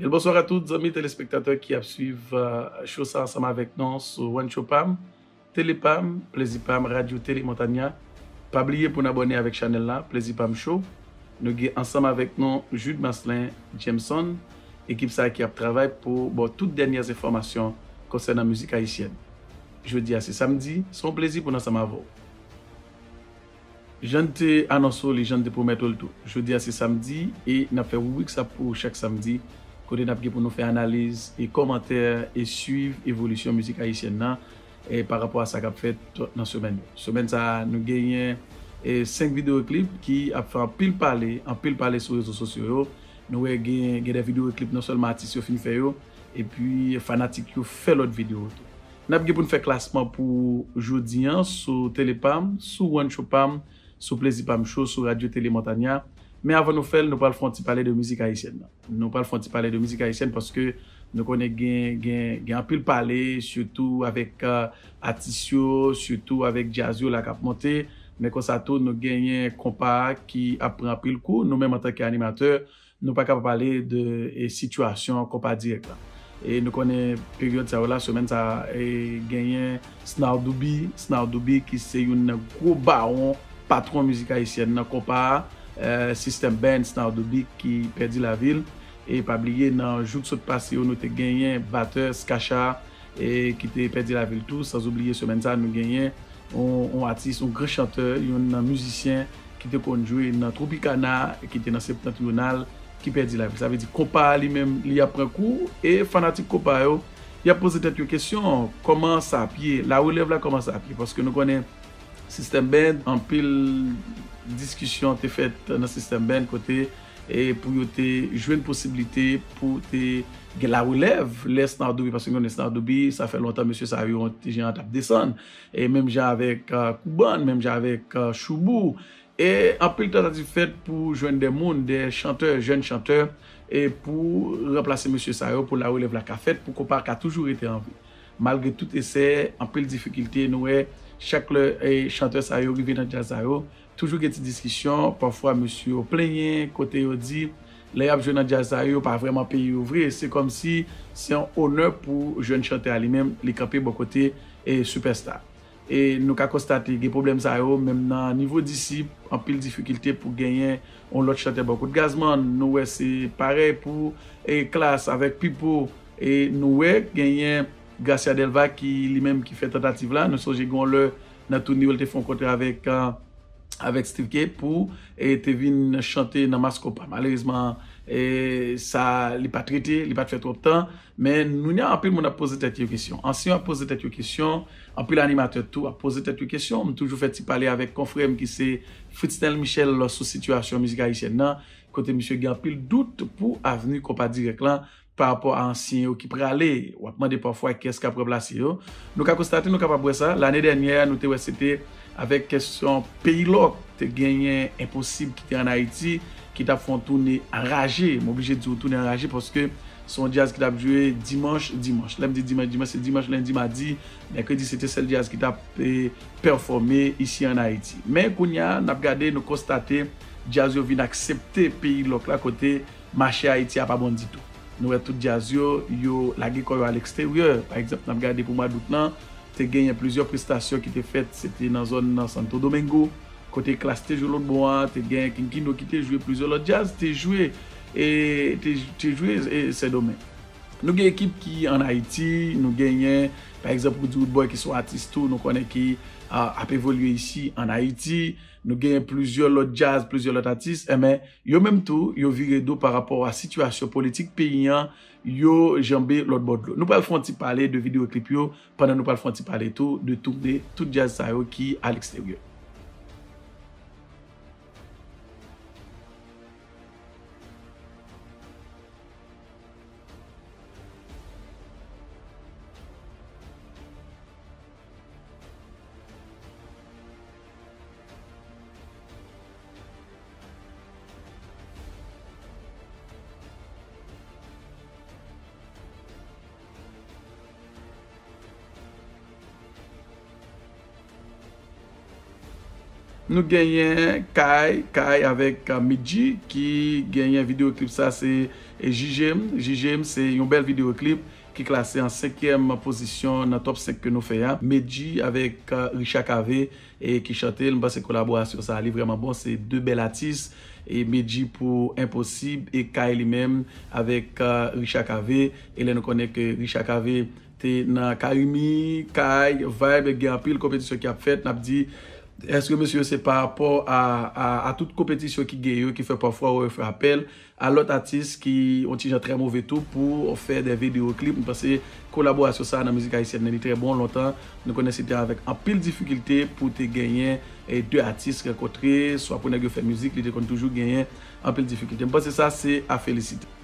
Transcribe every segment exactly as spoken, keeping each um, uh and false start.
Bèl bonswa a tout zanmi telespektatè ki ap swiv, euh, show sa ansanm avèk nou sou One Show Pam, Tele Pam, Plezi Pam, Radyo Tele Montanya. Pa bliye pou n abòne avèk chanèl la, Plezi Pam Show. Nou gen ansanm avèk nou Jude Marcelin Jameson, ekip sa ki ap travay pou ba w tout dènyè enfòmasyon konsènan mizik ayisyèn. Jodi a se samdi, se yon plezi pou n ansanm avè w. Jan n te anonse w li, jan n te pwomèt w l tou. Jodi a se samdi e n ap fè ribrik sa pou ou chak samdi, kote n ap gen pou nou fè analiz e kòmantè e swiv evolisyon mizik ayisyèn nan, e pa rapò a sa k ap fèt nan semèn yo. Semèn sa a, nou genyen, e, senk videyo klip ki ap fè anpil pale, anpil pale sou rezo sosyo yo. Nou wè gen, gen de videyo klip non sèlman atis yo fin fè yo, epi fanatik yo fè lòt videyo tou. N ap gen pou n fè klasman pou jodi a sou Tele Pam, sou One Show Pam, sou Plezi Pam Show, sou Radyo Tele Montanya. Men avan nou fè l, nou pral fè yon ti pale de mizik ayisyèn nan. Nou pral fè yon ti pale de mizik ayisyèn paske nou konnen gen, gen, gen anpil pale, sitou avèk, euh, atis yo, sitou avèk djaz yo la k ap monte. Men konsa tou, nou genyen konpa a ki ap pran anpil kou. Nou menm antanke animatè, nou pa ka pa pale de, e, sitiyasyon konpa dirèk la. E nou konnen peryòd sa yo la, semèn sa a, e, genyen Snarl Douby, Snarl Douby ki se youn nan gwo bawon, patwon mizik ayisyèn nan konpa a, e, System Band, Snarl Douby ki pèdi lavi l. E pa bliye, nan jou k sot pase yo, nou te genyen batè Skacha, e ki te pèdi lavi l tou. Sanzoubliye, semèn sa a, nou genyen yon, yon atis, yon gran chantè, youn nan mizisyen ki te konn jwe nan Tropicana, ki te nan Septentrional, ki pèdi lavi l. Sa vle di, konpa a li menm, li ap pran kou, e fanatik konpa yo, y ap poze tèt yo kesyon, kòman sa ap ye? Larelèv la, kòman sa ap ye? Paske nou konnen System Band, anpil diskisyon te fèt nan System Band kote, e pou yo te jwenn posiblite pou te gen larelèv lè Snarl Douby, paske nou konnen Snarl Douby, sa fè lontan mesye sa yo te jan t ap desann. E menm jan avèk, euh, Kouban, menm jan avèk, euh, Choubou. E anpil tantativ fèt pou jwenn de moun, de chantè, jèn chantè, e pou ranplase mesye sa yo, pou larelèv la ka fèt, pou konpa a ka toujou rete an vi. Malgre tout esè, anpil difikilte, nou wè chak lè, e, chantè sa yo rive nan djaz sa yo, toujou gen ti diskisyon, pafwa mesye yo plenyen, kote yo di, lè y ap jwe nan djaz sa yo, yo pa vrèman peye yo vre. Se kòmsi se yon onè pou jèn chantè a li menm, li kanpe bò kote, e, sipèsta. E nou ka konstate gen pwoblèm sa yo, menm nan nivo disip, anpil difikilte pou genyen yon lòt chantè bò kot Gazman. Nou wè se parèy pou, e, Klass avèk Pipo. E nou wè genyen Gracia Delva ki li menm ki fè tantativ la. Nou sonje gen yon lè nan toune yo, l te fè yon kontra avèk, e, avèk Steve K pou, e, te vin chante nan Mas Konpa. Malerezman, e, sa, li pa t rete, li pa t fè twòp tan. Men nou ni anpil moun ap poze tèt yo kesyon. Ansyen yo ap poze tèt yo kesyon, anpil animatè tou ap poze tèt yo kesyon. M toujou fè ti pale avèk konfrè m ki se Fritznel Michel sou sitiyasyon mizik ayisyèn nan, kote misye gen anpil dout pou avni konpa dirèk lan pa rapò a ansyen yo ki prale. W ap mande pafwa kiyès k ap ranplase yo. Nou ka konstate, nou kapab wè sa. Lane dènyè a, nou te wè se te avèk kesyon peyi lòk, te genyen Enposib ki te ann Ayiti, ki t ap fè yon toune anraje. M oblije di w toune anraje paske se yon djaz ki t ap jwe dimanch, dimanch. Lè m di dimanch, dimanch, se dimanch, lendi, madi, mèkredi, se te sèl djaz ki t ap, e, pèfòme isi ann Ayiti. Men kounye a, n ap gade, nou konstate djaz yo vin aksepte peyi lòk la kote mache Ayiti a pa bon ditou. Nou wè tout djaz yo, yo lage kò yo aleksteryè. Pa egzanp, n ap gade pou mwa dout lan, te genyen plizyè prestasyon ki te fèt, se te nan zòn nan Santo Domingo, kote Klass te jwe lòt bò a, te genyen King Kino ki te jwe, plizyè lòt djaz te jwe, e te, te jwe, e Sendomeng. Nou gen ekip ki ann Ayiti, nou genyen, pa egzanp, Roody Roodboy ki se yon atis tou, nou konnen ki, a, ap evolye isi ann Ayiti. Nou genyen plizyè lòt djaz, plizyè lòt atis, enben, yo menm tou, yo vire do pa rapò a sitiyasyon politik peyi an, yo janbe lòt bò dlo. Nou pral fè yon ti pale de videyo klip yo, pandan nou pral fè yon ti pale tou de toune tout djaz sa yo ki aleksteryè. Nou genyen Kay, Kay avèk, uh, Midji ki genyen videyo klip sa, se, e, Jije m. Jije m se yon bèl videyo klip ki klase an senkyèm pozisyon nan top senk ke nou fè a. Medji avèk, uh, Richard Cavé, e, ki chante l. M panse kolaborasyon sa a, li vrèman bon. Se de bèl atis. E Medji pou Enposib e Kay li menm avèk, uh, Richard Cavé. E lè nou konnen ke Richard Cavé te nan Carimi, Kay, Vibe, gen anpil konpetisyon ki ap fèt. N ap di, èske mesye yo se pa rapò a, a, a tout konpetisyon ki gen yo, ki fè pafwa ou fè apèl a lòt atis ki yon ti jan trè move tou pou fè de videyo klip? M panse kolaborasyon sa a nan mizik ayisyèn nan, li trè bon. Lontan, nou konnen se te avèk anpil difikilte pou te genyen, e, de atis rankontre, swa pou nèg yo fè mizik, li te konn toujou genyen anpil difikilte. M panse sa se a felisite.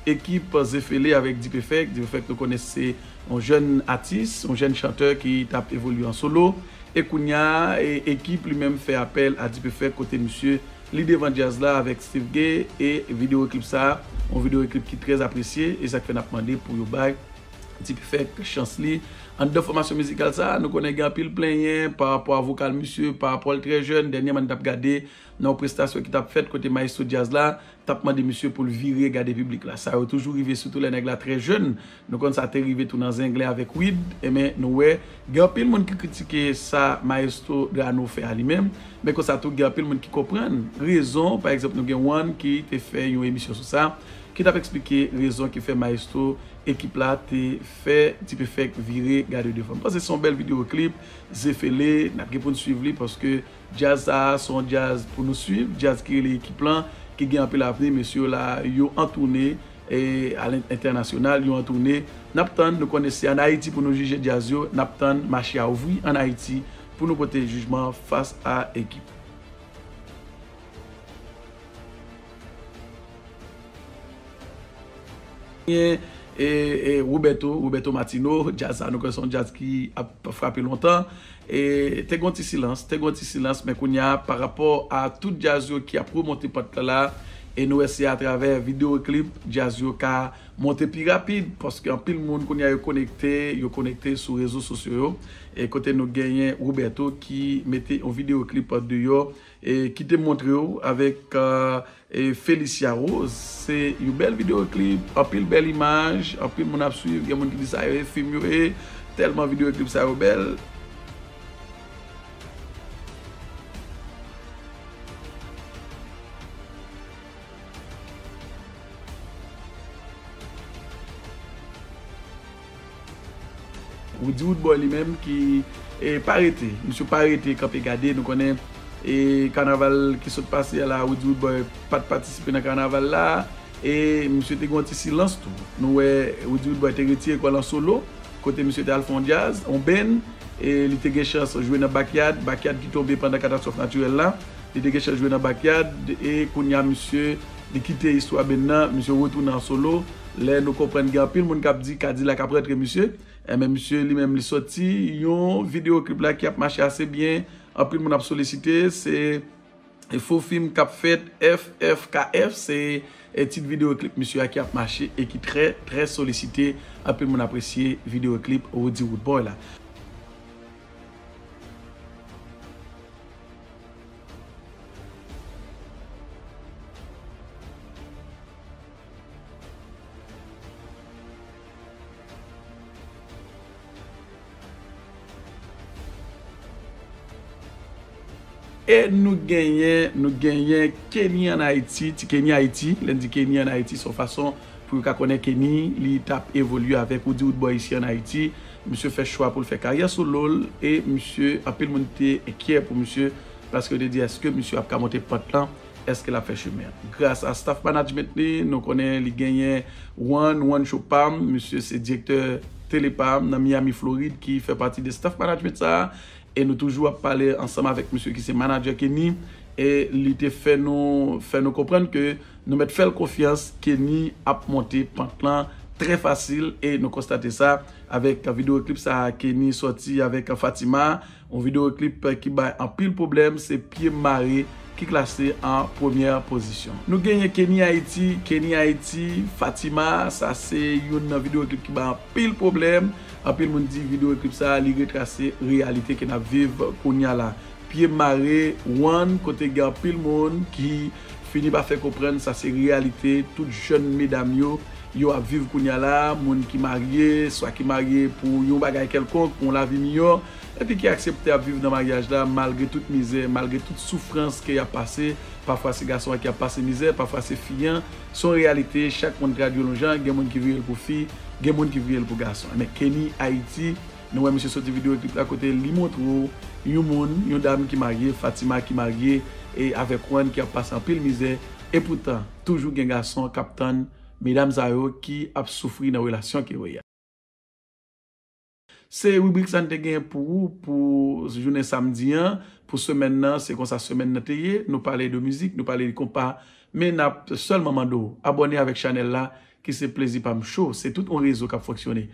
Ekip Zefele avèk Dipefèk. Dipefèk, nou konnen se yon jèn atis, yon jèn chantè ki t ap evolye an solo. E kounye a, e, ekip li menm fè apèl a Dipefèk kote misye li devan djaz la avèk Steve Gay, e videyo klip sa a, yon videyo klip ki trè apresye, e sa k fè n ap mande pou yo bay Dipefèk chans li anndan fòmasyon mizikal sa a. Nou konnen gen anpil plenyen pa rapò a vokal misye, pa rapò l trè jèn. Dènyèman, n t ap gade nan yon prestasyon ki t ap fèt kote mayestwo djaz la t ap mande misye pou l vire gade piblik la. Sa yo toujou rive, sitou lè nèg la trè jèn. Nou konn sa te rive tou nan Zenglen avèk Wid. Enben, nou wè, gen anpil moun ki kritike sa mayestwo Drano fè a li menm, men konsa tou, gen anpil moun ki konprann rezon. Pa egzanp, nou gen One ki te fè yon emisyon sou sa, ki t ap eksplike rezon ki fè mayestwo ekip la te fè Dipefèk vire gade devan. M panse se yon bèl videyo klip, Zefele, n ap gen pou n swiv li, paske djaz sa a se yon djaz pou nou swiv, djaz ki rele Ekip lan, ki gen anpil avni. Mesye yo la, yo an toune, e, a l-, entènasyonal, yo an toune. N ap tann, nou konnen se ann Ayiti pou nou jije djaz yo, n ap tann mache a ouvri ann Ayiti pou nou pote jijman fas a Ekip. Gen, e, e, Roberto, Roberto Martino, djaz sa nou konnen se yon djaz ki ap frape lontan. E te gen yon ti silans, te gen yon ti silans, men kounye a, pa rapò a tout djaz yo ki ap remonte pant lan la, e nou wè se atravè videyo klip djaz yo ka monte pi rapid, paske anpil moun kounye a yo konekte, yo konekte sou rezo sosyo yo, e kote nou genyen Roberto ki mete yon videyo klip deyò, e ki te montre w avèk, e, e Felicia Rose. Se yon bèl videyo klip, anpil bèl imaj, anpil moun ap swiv, gen moun ki di sa yo e fim yo ye, tèlman videyo klip sa yo bèl. Roody Roodboy li menm ki, e, pa rete. Misye pa rete kanpe gade. Nou konnen, e, kanaval ki sot pase a la, Roody Roodboy pa t patisipe nan kanaval la. E misye te gen yon ti silans tou. Nou wè Roody Roodboy te retire kò l an solo, kote misye te al fè yon djaz, yon band, e li te gen chans jwe nan Backyard, Backyard ki tonbe pandan katastwòf natirèl la. Li te gen chans jwe nan Backyard, e kounye a misye, li kite istwa band nan, misye retounen an solo. Lè nou konprann gen anpil moun k ap di Kadilak ap rantre misye, enben misye li menm li sòti yon videyo klip la ki ap mache ase byen, anpil moun ap solisite, se e Fo Fim k ap fèt, F F K F, se, e, tit videyo klip misye a ki ap mache e ki trè, trè solisite. Anpil moun apresye videyo klip Roody Roodboy la. E nou genyen, nou genyen Kenny ann Ayiti, ti Kenny Ayiti. Lè n di Kenny ann Ayiti, se yon fason pou yo ka konnen Kenny, li t ap evolye avèk Roody Roodboy isi ann Ayiti. Misye fè chwa pou l fè karyè solo l, e misye, anpil moun te enkyè pou misye, paske yo te di, èske misye ap ka monte pant lan? Èske l ap fè chemen an? Gras a staff management li, nou konnen li genyen One, One Show Pam, misye se direktè tele Pam nan Miami, Florid, ki fè pati de staff management sa a. E nou toujou ap pale ansanm avèk misye ki se manadjè Kenny, e li te fè nou, fè nou konprann ke nou mèt fè l konfyans, Kenny ap monte pant lan trè fasil, e nou konstate sa avèk videyo klip sa a Kenny sòti avèk Fatima, yon videyo klip ki bay anpil pwoblèm, se pye m mare ki klase an premyè pozisyon. Nou genyen Kenny Haiti, Kenny Haiti, Fatima, sa se youn nan videyo klip ki bay anpil pwoblèm. Anpil moun di videyo klip sa li retrase reyalite ke n ap viv kounya la. Pye m mare, One, kote gen anpil moun ki fini pa fè konprann sa se reyalite tout jèn medam yo, yo ap viv kounya la, moun ki marye, swa ki marye pou yon bagay kèlkonk, pou yon lavi miyò, epi ki aksepte ap viv nan maryaj la malgre tout mizè, malgre tout soufrans ke y ap pase. Pafwa se gason an ki ap pase mizè, pafwa se fi an. Se yon reyalite, chak moun trad yo yon jan, gen moun ki vire l pou fi, gen moun ki vire l pou gason. Men Kenny Haiti, nou wè misye soti videyo klip la kote li montre w yon moun, yon dam ki marye, Fatima ki marye, e avèk One ki ap pase anpil mizè, e poutan, toujou gen gason k ap tann medam sa yo ki ap soufri nan relasyon ke yo ye a. Se ribrik sa n te gen pou ou pou jounen samdi an, pou semèn nan, se konsa semèn nan te ye. Nou pale de mizik, nou pale de konpa, men n ap sèlman mande w abòne avèk chanèl la, ki se Plezi Pa M Show. Se tout yon rezo k ap fonksyone.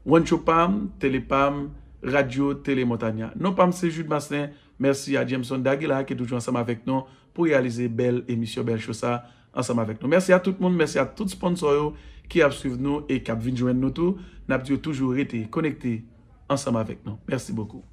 One Show Pa M, Tele Pa M, Radyo Tele Montagna. Non pa m se Jude Maslin. Mèsi a Jameson Daguila ki toujou ansanm avèk nou pou reyalize bèl emisyon, bèl show sa ansanm avèk nou. Mèsi a tout moun, mèsi a tout sponsò yo ki ap swiv nou e k ap vin jwenn nou tou. N ap di yo toujou rete konekte ansanm avèk nou. Mèsi bokou.